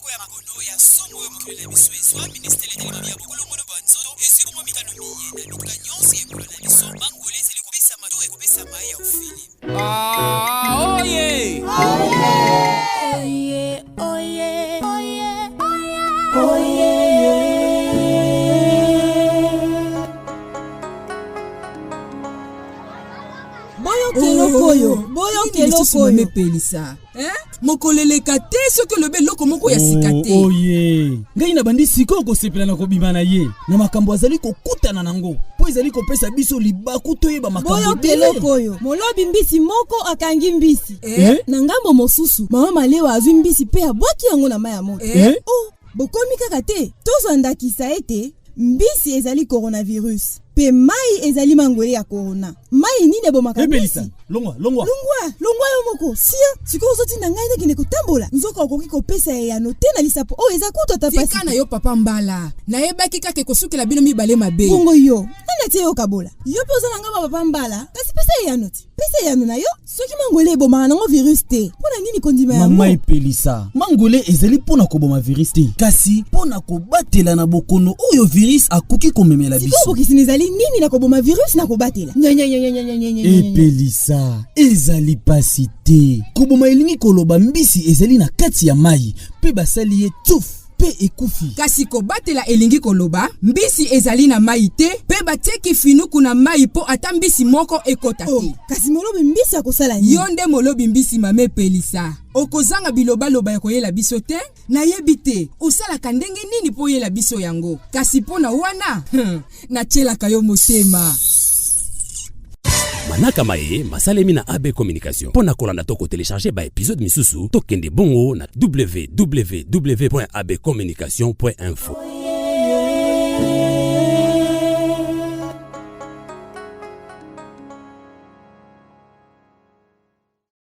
moko ya makono ya somo oyo mokili na biso ezwa, ministele etali mabi ya bokolongono bwa nzoto ezwi bongo mikano miye na bituka nyonso ya ekolo na biso. Mangwele ezali kopesama to ekopesama ya ofele. Ah, oye! Oye, oye, oye, oye, Boyoka eloko oyo, boyoka eloko oyo. Mepelisa. Eh? Mokolo eleka te soki olobi eloko moko ya sika te. Oh, oye ngai nabandi sikoyo kosepela na kobima na ye na makambo azali kokutana nango mpo ezali kopesa biso libaku toyeba makambo Boyoka ebele. eloko oyo. Molobi mbisi moko akangi mbisi. Eh? Na ngambo mosusu, mama Malewa azwi mbisi mpe abwaki yango na mai ya moto. Eh? Oh, bokomi kaka te. Tozwa ndakisa ete mbisi ezali coronavirus mpe mai ezali mangwele ya corona. Mai nini ebomaka Ebelisa, mbisi? longwa longwa. Longwa, longwa yo moko. Sia, sikoyo ozotinda ngai nakende kotambola. Nzoka okoki kopesa eyano te na lisapo oyo eza kutu ata pasi. Tika na yo papa Mbala. Nayebaki kaka ekosukela bino mibale mabe. Bongo yo, nani atie yo kabola? Yo mpe oza na ngambo ya papa Mbala, kasi pesa eyano ti. Pesa eyano na yo. Soki mangwele ebomaka nango virus te, mpo na nini kondima yango? Mama Epelisa, mangwele ezali mpo na koboma virus te, kasi mpo na kobatela na bokono oyo virus akoki komemela Sikoyo biso. bokeseni ezali nini na koboma virus na kobatela? Nyanyanyanyanyanyanyanyanyanyanyanyan. Epelisa, ezali pasi te. Koboma elingi koloba mbisi ezali na kati ya mai mpe basali ye tuf mpe ekufi. Kasi kobatela elingi koloba mbisi ezali na mai te mpe batie kifinuku na mai mpo ata mbisi moko ekota te. Oh, kasi molobi mbisi akosala nini? Yo nde molobi mbisi mama Epelisa. Okozanga bilobaloba ya koyela biso te? Nayebi te osalaka ndenge nini mpo oyela biso yango. Kasi mpo na wana, natielaka yo motema. Manaka maye masalemi na AB Communication. Mpo na kolanda to kotelecharge ba episode misusu, tokende bongo na www.abcommunication.info.